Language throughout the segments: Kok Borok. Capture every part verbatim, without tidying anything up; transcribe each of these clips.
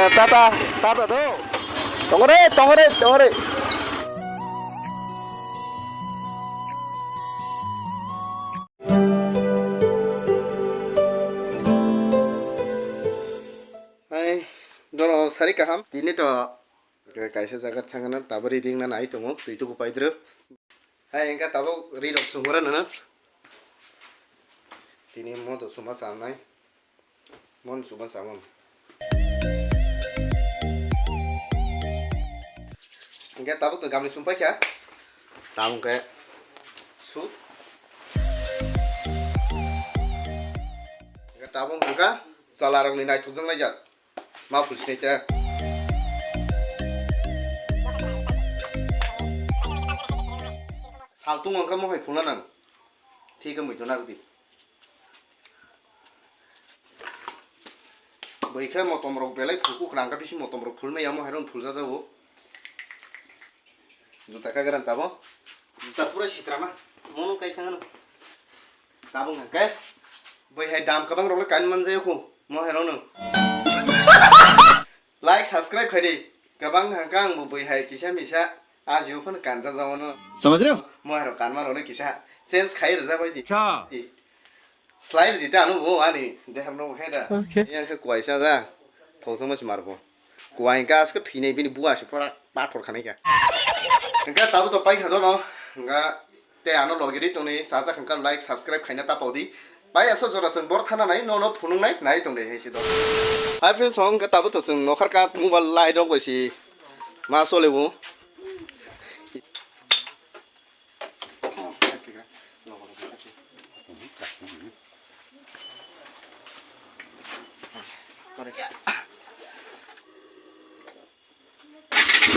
Tata, tata do. Tongore, tongore, tongore. Hai, doro sari kaham. Tini to kaisa jaga thangna tabari dingna nai tongo, twi tuku paidrw. Hai, engka tabuk ri rok sungura nana. Tini modo suma sanai. Mon suma samon. Engke tabuk to gamni sumpai kha. Tabuk ke su. Engke tabuk engka chala rokni naithok jang laijak. Ma phul sinai te. Saltung engka mohai phulna nang. Thik wngwi tongna rwdi. Bwikhe motom rok belai phulku khwrang kha bisi motom rok phulmaya mo hairok phuljajago. Juta kha gran tabo. Juta pura sitrama. Mono kai thangano. Tabung hangke. Bwihai dam kwbang rok le kan manjaya khu mo hairok no. Like, subscribe khaidi. Kwbang hangka ang bo bwihai kisa misa. A jio phano kanjak jao no. Samajh rahe ho? Mo hairok kanma rok no kisa. Change khai rwjak bai di. Cha. Di. Slide di ta ano bo ani dehar no he da. Okay. Yang khe kuaisa ja. Thongsa mas marbo. Kuai hingka aske thinai bini bua se pora pathor khanai kha. Hingka tabu to pai kha dono. Hingka te ano logi ri tongni saja hingka like subscribe khaina ta paudi. Pai asa jora seng bor thana nai no no phunung nai nai tong de he si do. Hi friends, hingka tabu to seng nokhar ka mobile light rok bai si ma sole bo.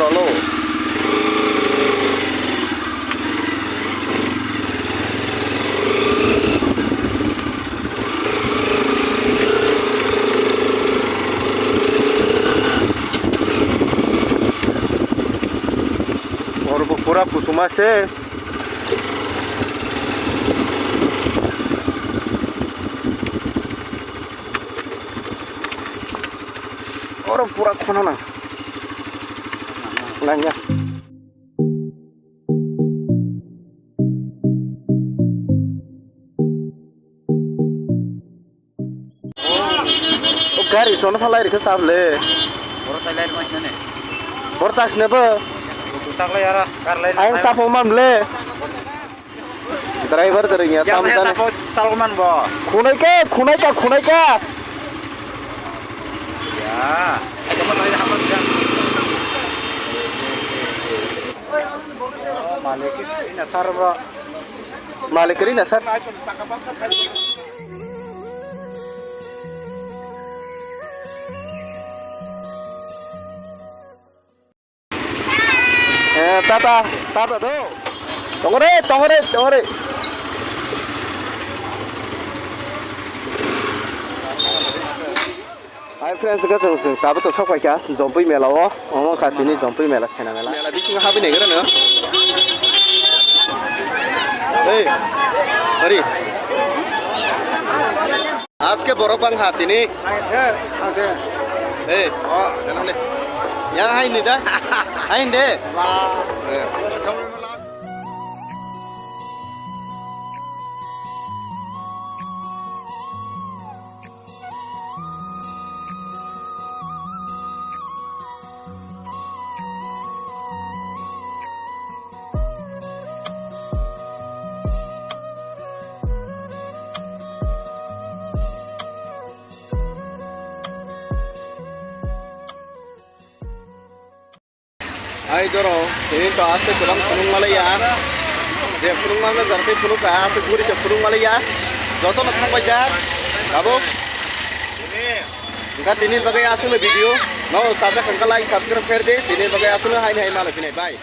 Cholo. Oro bo pura kusuma se. Oro pura khona nang. Nangya. O gari sono phalai rikha sable. Boro tai lai rwma sinane. Boro chak sine bo. Tu chak lai ara, kar lai. Ayang sapo man ble. Driver dari ya tam tan. Sapo chal man bo. Khunai ka, khunai ka, khunai ka. Ya, ayo mo tai hapa dia. Malik ini sar bro. Malik ini sar. Eh, tata, tata do. Tongore, tongore, tongore. Hi friends, ga tong sing tabu to sok paikha Jompui mela o. Omo kha tini Jompui mela, sena mela. Mela bisingo habi negra no. Hey, Hari. Aske borok bang ha tini. Hey. Oh, yang hai ni da. Hai de. Wah. Hai doro, tini to aswk kwbang phunuk malaiya. Je phunuk mano jar khe phunuk kha, aswk guri khe phunuk malaiya. Jotono thangbai jak, tabuk. Hingkha tini bagwi aswkno video no sajak hingkha like, subscribe khairdi. Tini bagwi aswkno haini hai malai phinai. Bye.